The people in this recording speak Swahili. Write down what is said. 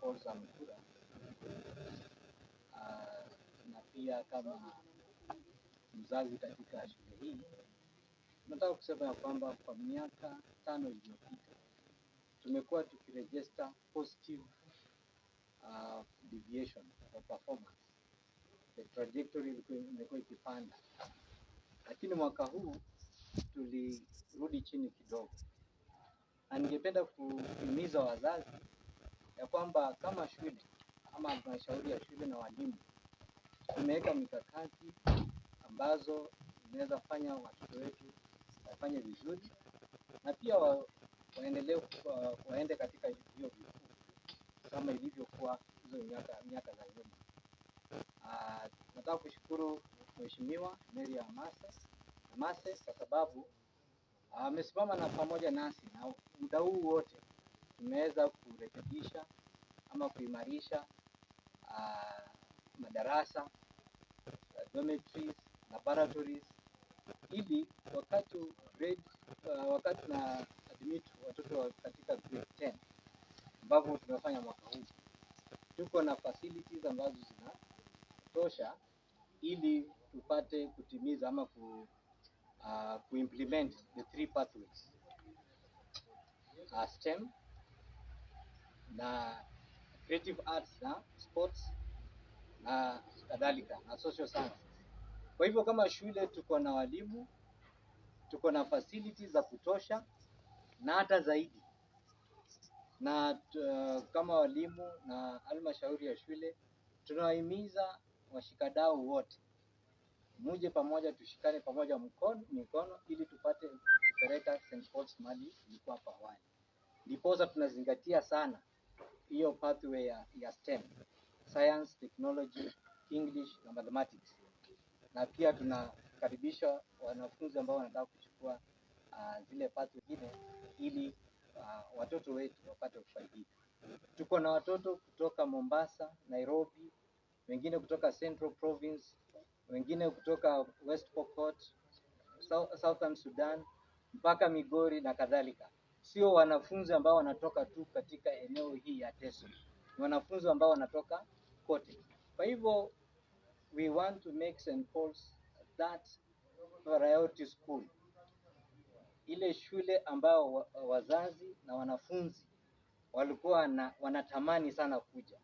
Paul's Amukura na pia kama mzazi katika shule hii, nataka kusema ya kwamba kwa miaka 5 iliyopita tumekuwa tukiregister positive deviation for performance. The trajectory imekuwa ikipanda, lakini mwaka huu tulirudi chini kidogo, na ningependa kuhimiza wazazi ya kwamba kama shule ama halmashauri ya shule na walimu tumeweka mikakati ambazo zinaweza fanya watoto wetu wafanye vizuri na pia waendelee waende katika vyuo vikuu kama ilivyokuwa hizo miaka za nyuma. Nataka kushukuru Mheshimiwa Mary Amase kwa sababu amesimama na pamoja nasi na muda huu wote tumeweza kurekebisha ama kuimarisha madarasa, dormitories, laboratories ili wakati na admit watoto katika grade 10 ambapo tumefanya mwaka huu, tuko na facilities ambazo zinatosha ili tupate kutimiza ama kuimplement the three pathways, STEM na creative arts na sports na kadhalika na social sciences. Kwa hivyo kama shule tuko na walimu, tuko na facilities za kutosha na hata zaidi, na kama walimu na halmashauri ya shule tunawahimiza washikadau wote muje pamoja, tushikane pamoja mkono mikono, ili tupate kupeleka St. Paul's mahali ilikuwa hapo awali. Ndiposa tunazingatia sana hiyo pathway ya STEM, science, technology, English na mathematics, na pia tunakaribisha wanafunzi ambao wanataka kuchukua zile pathway nyingine ili watoto wetu wapate kufaidika. Tuko na watoto kutoka Mombasa, Nairobi, wengine kutoka Central Province, wengine kutoka West Pokot, Southern Sudan mpaka Migori na kadhalika. Sio wanafunzi ambao wanatoka tu katika eneo hii ya Teso, ni wanafunzi ambao wanatoka kote. Kwa hivyo we want to make St. Paul's that priority school, ile shule ambayo wazazi na wanafunzi walikuwa wanatamani sana kuja.